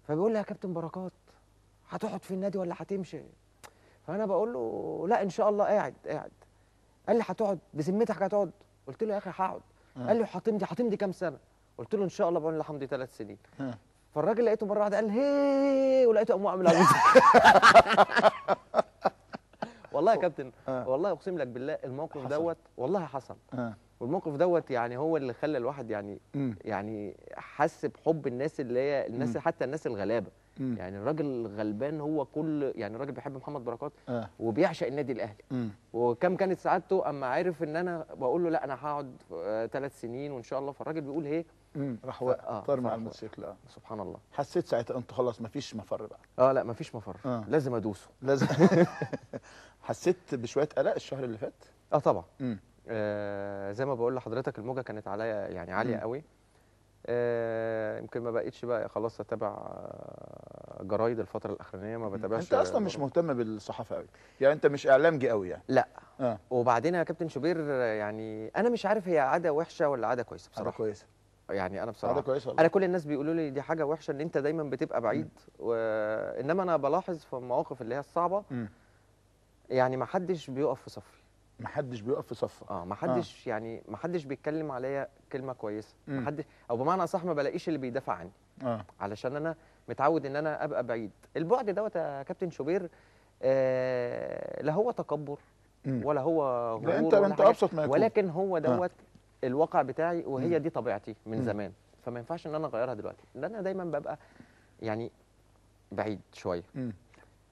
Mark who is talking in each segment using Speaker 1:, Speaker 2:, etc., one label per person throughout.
Speaker 1: فبيقول لي يا كابتن بركات هتقعد في النادي ولا هتمشي؟ فانا بقول له لا ان شاء الله قاعد. قال لي هتقعد بذمتك هتقعد؟ قلت له يا اخي هقعد. قال لي هتمضي كام سنة؟ قلت له ان شاء الله بقول له همضي 3 سنين. فالراجل لقيته مرة واحدة قال هي، ولقيته قام عامل والله يا كابتن والله اقسم لك بالله الموقف دوت والله حصل. والموقف دوت يعني هو اللي خلى الواحد يعني يعني حس بحب الناس اللي هي الناس حتى الناس الغلابة. يعني الراجل الغلبان هو كل يعني الراجل بيحب محمد بركات وبيعشق النادي الاهلي. وكم كانت سعادته اما عرف ان انا بقول له لا انا هقعد 3 سنين وان شاء الله، فالراجل بيقول هي
Speaker 2: راح واقع طار مع الموتوسيكل.
Speaker 1: سبحان الله.
Speaker 2: حسيت ساعتها انت خلاص مفيش مفر بقى؟
Speaker 1: لا مفيش مفر. لازم ادوسه
Speaker 2: لازم. حسيت بشوية قلق الشهر اللي فات؟
Speaker 1: طبعا. زي ما بقول لحضرتك الموجه كانت عليا يعني عالية قوي. يمكن ما بقيتش بقى خلاص اتابع جرايد الفترة الاخرانية، ما بتابعش.
Speaker 2: انت اصلا مش مهتم بالصحافه قوي يعني، انت مش اعلامجي قوي يعني؟
Speaker 1: لا. وبعدين يا كابتن شوبير يعني انا مش عارف هي عادة وحشة ولا عادة كويسة بصراحة.
Speaker 2: عادة كويسة
Speaker 1: يعني. انا بصراحة
Speaker 2: عادة كويسة والله.
Speaker 1: انا كل الناس بيقولوا لي دي حاجة وحشة ان انت دايما بتبقى بعيد، انما انا بلاحظ في المواقف اللي هي الصعبة يعني ما حدش بيقف في صفي.
Speaker 2: ما حدش بيقف في صفك.
Speaker 1: ما حدش يعني ما حدش بيتكلم عليا كلمة كويسة، ما حدش، او بمعنى اصح ما بلاقيش اللي بيدافع عني. علشان انا متعود ان انا ابقى بعيد. البعد دوت يا كابتن شوبير لا هو تكبر ولا هو غرور،
Speaker 2: انت ابسط ما يكون،
Speaker 1: ولكن هو دوت الواقع بتاعي، وهي دي طبيعتي من زمان، فما ينفعش ان انا اغيرها دلوقتي، لان انا دايما ببقى يعني بعيد شوية.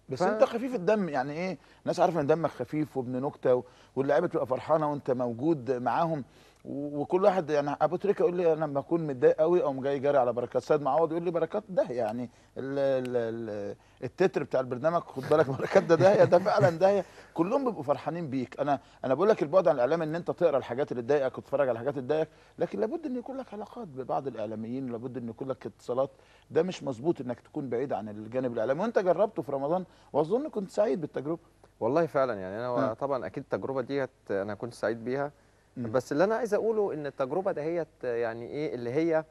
Speaker 2: بس انت خفيف الدم يعني، ايه الناس عارفه ان دمك خفيف وابن نكتة، واللعيبة تبقى فرحانة وانت موجود معاهم، وكل واحد يعني ابو تريكه يقول لي انا لما اكون متضايق قوي اقوم جاي جاري على بركات، سيد معوض يقول لي بركات ده يعني ال التتر بتاع البرنامج، خد بالك بركات ده داهية، ده فعلا داهية، كلهم بيبقوا فرحانين بيك. انا بقول لك البعد عن الاعلام ان انت تقرا الحاجات اللي تضايقك وتتفرج على الحاجات اللي تضايقك، لكن لابد ان يكون لك علاقات ببعض الاعلاميين، لابد ان يكون لك اتصالات. ده مش مظبوط انك تكون بعيد عن الجانب الاعلامي، وانت جربته في رمضان واظن كنت سعيد بالتجربة.
Speaker 1: والله فعلا يعني انا طبعا اكيد التجربة ديت انا كنت سعيد بيها. بس اللي انا عايز اقوله ان التجربة دهيت يعني ايه اللي هي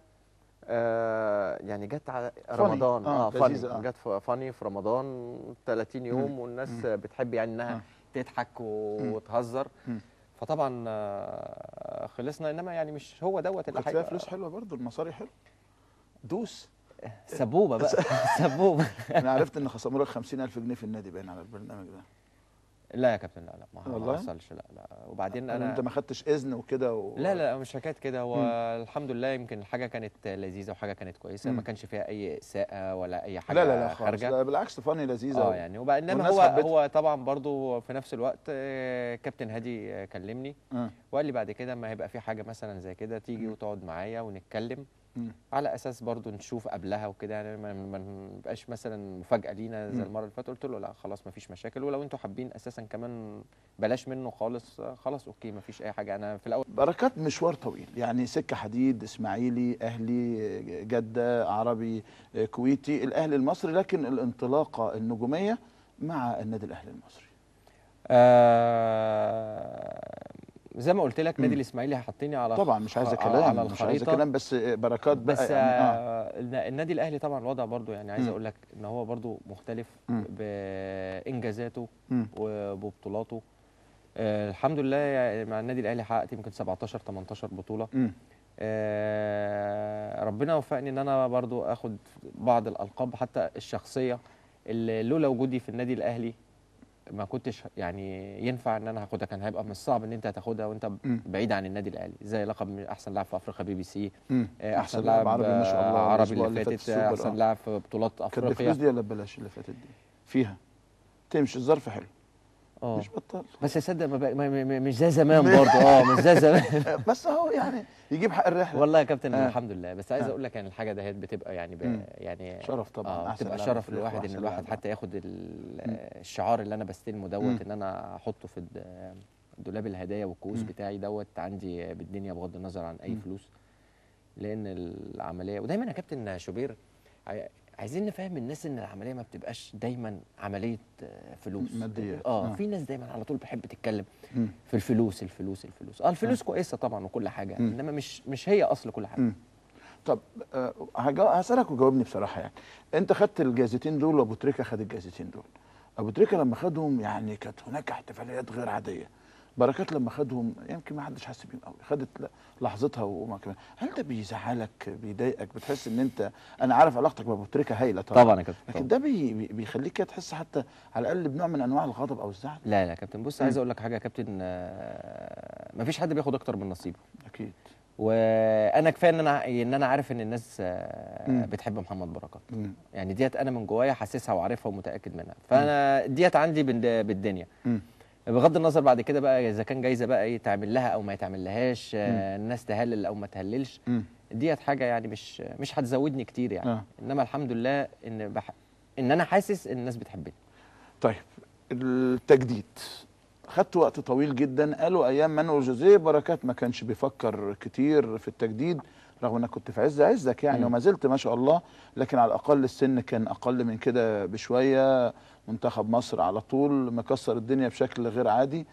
Speaker 1: يعني جت على رمضان، funny، جت funny في رمضان 30 يوم، والناس بتحب يعني انها تضحك وتهزر. فطبعا خلصنا، انما يعني مش هو دوت اللي
Speaker 2: هيبقى. فلوس حلوة برضه، المصاري حلو، دوس
Speaker 1: سبوبه بقى. سبوبه.
Speaker 2: انا عرفت ان خصموا لك 50,000 جنيه في النادي باين على البرنامج ده.
Speaker 1: لا يا كابتن، لا لا ما حصلش، لا لا. وبعدين انا
Speaker 2: انت ما خدتش اذن وكده
Speaker 1: لا لا مش حكاية كده. هو الحمد لله يمكن الحاجة كانت لذيذة وحاجه كانت كويسة، ما كانش فيها اي اساءه ولا اي حاجة.
Speaker 2: لا لا لا
Speaker 1: خارجه،
Speaker 2: لا بالعكس funny لذيذة.
Speaker 1: يعني وبعدين هو طبعا برضو في نفس الوقت كابتن هادي كلمني وقال لي بعد كده ما هيبقى في حاجة مثلا زي كده تيجي وتقعد معايا ونتكلم، على اساس برضو نشوف قبلها وكده، يعني ما نبقاش مثلا مفاجاة لينا زي المرة اللي فاتت. قلت له لا خلاص ما فيش مشاكل، ولو انتوا حابين اساسا كمان بلاش منه خالص، خلاص okay ما فيش اي حاجة. انا في الاول
Speaker 2: بركات مشوار طويل يعني، سكة حديد، اسماعيلي، اهلي، جده، عربي، كويتي، الاهلي المصري، لكن الانطلاقة النجومية مع النادي الاهلي المصري.
Speaker 1: زي ما قلت لك نادي الاسماعيلي حاطيني على
Speaker 2: طبعا مش عايز كلام، على مش عايز كلام، بس بركات بقى
Speaker 1: بس يعني النادي الاهلي طبعا الوضع برضو يعني عايز اقول لك ان هو برضو مختلف بانجازاته وببطولاته. الحمد لله يعني مع النادي الاهلي حققت يمكن 17 18 بطوله. ربنا وفقني ان انا برضو اخد بعض الالقاب حتى الشخصية اللي لولا وجودي في النادي الاهلي ما كنتش يعني ينفع ان انا هاخدها، كان هيبقى من الصعب ان انت هتاخدها وانت بعيد عن النادي الاهلي، زي لقب احسن لاعب في افريقيا بي بي سي، احسن لاعب
Speaker 2: عربي ما شاء الله
Speaker 1: عربي اللي فاتت، احسن لاعب في بطولات افريقيا.
Speaker 2: كانت الفلوس دي ولا ببلاش اللي فاتت دي؟ فيها تمشي الظرف حلو مش بطال،
Speaker 1: بس تصدق مش زي زمان برضه. مش زي زمان
Speaker 2: بس اهو يعني يجيب حق الرحلة
Speaker 1: والله يا كابتن. الحمد لله. بس عايز اقول لك يعني الحاجة دهيت بتبقى يعني يعني
Speaker 2: شرف طبعا،
Speaker 1: بتبقى شرف للواحد ان الواحد حتى ياخد الشعار اللي انا بستلمه دوت، ان انا احطه في دولاب الهدايا والكؤوس بتاعي دوت عندي بالدنيا بغض النظر عن اي فلوس، لان العملية. ودايما يا كابتن شوبير عايزين نفهم الناس ان العملية ما بتبقاش دايما عملية فلوس
Speaker 2: ماديات.
Speaker 1: في ناس دايما على طول بتحب تتكلم في الفلوس الفلوس الفلوس. الفلوس كويسة طبعا وكل حاجة، انما مش هي اصل كل حاجة.
Speaker 2: طب هسألك وجاوبني بصراحة، يعني انت خدت الجائزتين دول وابو تريكه خد الجائزتين دول. ابو تريكه لما خدهم يعني كانت هناك احتفاليات غير عادية. بركات لما خدهم يمكن ما حدش حس بيهم قوي، خدت لحظتها وما كمان. هل ده بيزعلك، بيضايقك، بتحس ان انت، انا عارف علاقتك بابو تريكه هايلة
Speaker 1: طبعا يا كابتن،
Speaker 2: لكن ده بيخليك كده تحس حتى على الاقل بنوع من انواع الغضب او الزعل؟
Speaker 1: لا لا يا كابتن، بص عايز اقول لك حاجة يا كابتن، مفيش حد بياخد اكتر من نصيبه.
Speaker 2: اكيد.
Speaker 1: وانا كفاية ان انا عارف ان الناس بتحب محمد بركات. يعني ديت انا من جوايا حاسسها وعارفها ومتاكد منها، فانا ديت عندي بالدنيا. بغض النظر بعد كده بقى اذا كان جايزة بقى ايه تعمل لها او ما يتعمل لهاش، الناس تهلل او ما تهللش، ديت حاجة يعني مش هتزودني كتير يعني. انما الحمد لله ان انا حاسس ان الناس بتحبني.
Speaker 2: طيب التجديد خدت وقت طويل جدا، قالوا ايام مانويل جوزيه بركات ما كانش بيفكر كتير في التجديد، رغم انك كنت في عز عزك يعني وما زلت ما شاء الله، لكن على الاقل السن كان اقل من كده بشوية. منتخب مصر على طول مكسر الدنيا بشكل غير عادي.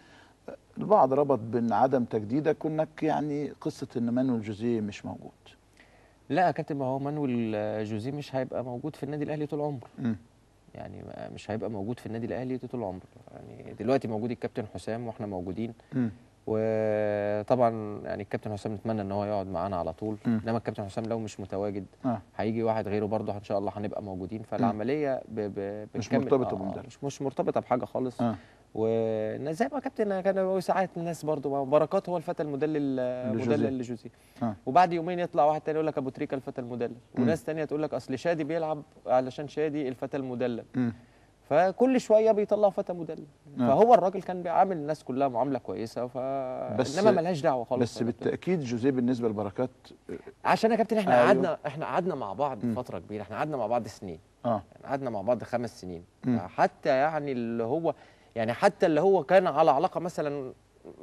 Speaker 2: البعض ربط بين عدم تجديدك وانك يعني قصة ان مانويل جوزيه مش موجود.
Speaker 1: لا يا كابتن، ما هو مانويل جوزيه مش هيبقى موجود في النادي الاهلي طول عمره. يعني مش هيبقى موجود في النادي الاهلي طول عمره. يعني دلوقتي موجود الكابتن حسام واحنا موجودين، وطبعا يعني الكابتن حسام نتمنى ان هو يقعد معانا على طول، انما الكابتن حسام لو مش متواجد هيجي واحد غيره برضه ان شاء الله هنبقى موجودين. فالعملية
Speaker 2: مش مرتبطة بمدرب،
Speaker 1: مش مرتبطة بحاجة خالص. وزي ما كابتن كان ساعات الناس برضه بركات هو الفتى المدلل مدلل لجوزيه، وبعد يومين يطلع واحد تاني يقول لك ابو تريكه الفتى المدلل، وناس تانية تقول لك اصل شادي بيلعب علشان شادي الفتى المدلل. فكل شوية بيطلعوا فتى مدلل. فهو الراجل كان بيعامل الناس كلها معاملة كويسة، انما ملهاش دعوه خالص.
Speaker 2: بس بالتاكيد جوزيه بالنسبة لبركات،
Speaker 1: عشان يا كابتن احنا قعدنا احنا قعدنا مع بعض فترة كبيرة، احنا قعدنا مع بعض سنين، يعني قعدنا مع بعض 5 سنين. حتى يعني اللي هو يعني حتى اللي هو كان على علاقة مثلا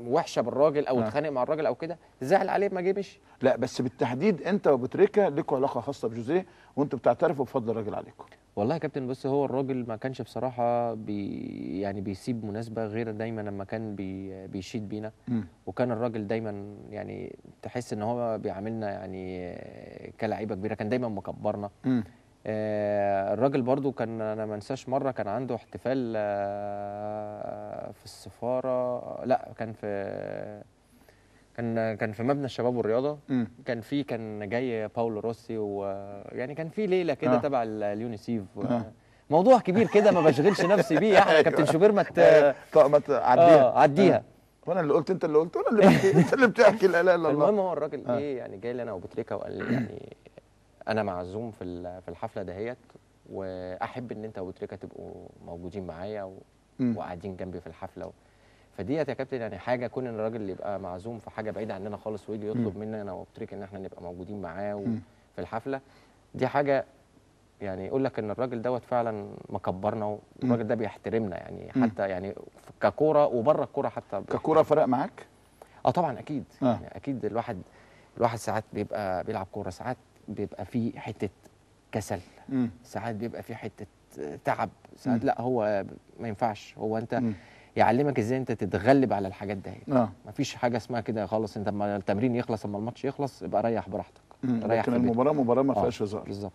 Speaker 1: وحشة بالراجل او اتخانق مع الراجل او كده، زعل عليه ما جه مشي.
Speaker 2: لا بس بالتحديد انت وابو تريكه لكم علاقة خاصة بجوزيه، وانتوا بتعترفوا بفضل الراجل عليكم.
Speaker 1: والله يا كابتن بص، هو الراجل ما كانش بصراحة يعني بيسيب مناسبة غير دايما لما كان بيشيد بينا. وكان الراجل دايما يعني تحس ان هو بيعاملنا يعني كلاعيبه كبيرة، كان دايما مكبرنا. الراجل برضو كان، انا ما انساش مرة كان عنده احتفال في السفارة، لا كان في كان في مبنى الشباب والرياضة. كان في كان جاي باولو روسي، ويعني كان في ليلة كده تبع اليونيسيف. موضوع كبير كده ما بشغلش نفسي بيه يعني. كابتن شوبير ما
Speaker 2: عديها
Speaker 1: عديها.
Speaker 2: وانا اللي قلت، انت اللي قلت، وانا اللي بحكي، انت اللي بتحكي. لا لا لا.
Speaker 1: المهم هو الراجل ايه يعني جاي لي انا وابو تريكه وقال لي يعني انا معزوم في الحفلة دهيت، واحب ان انت وابو تريكه تبقوا موجودين معايا وقاعدين جنبي في الحفلة. فديت يا كابتن يعني حاجة، كون ان الراجل يبقى معزوم في حاجة بعيدة عننا خالص ويجي يطلب مننا انا وابو تريكه ان احنا نبقى موجودين معاه في الحفلة، دي حاجة يعني يقول لك ان الراجل دوت فعلا مكبرنا، والراجل ده بيحترمنا يعني حتى يعني ككوره وبره الكورة حتى.
Speaker 2: ككوره فرق معاك؟
Speaker 1: طبعا اكيد. يعني اكيد الواحد ساعات بيبقى بيلعب كورة، ساعات بيبقى فيه حتة كسل، ساعات بيبقى فيه حتة تعب، ساعات لا هو ما ينفعش، هو انت يعلمك ازاي انت تتغلب على الحاجات دي. مفيش حاجة اسمها كده خالص، انت اما التمرين يخلص اما الماتش يخلص يبقى ريح براحتك.
Speaker 2: ريح. لكن المباراة مباراة ما فيهاش هزار.
Speaker 1: بالظبط.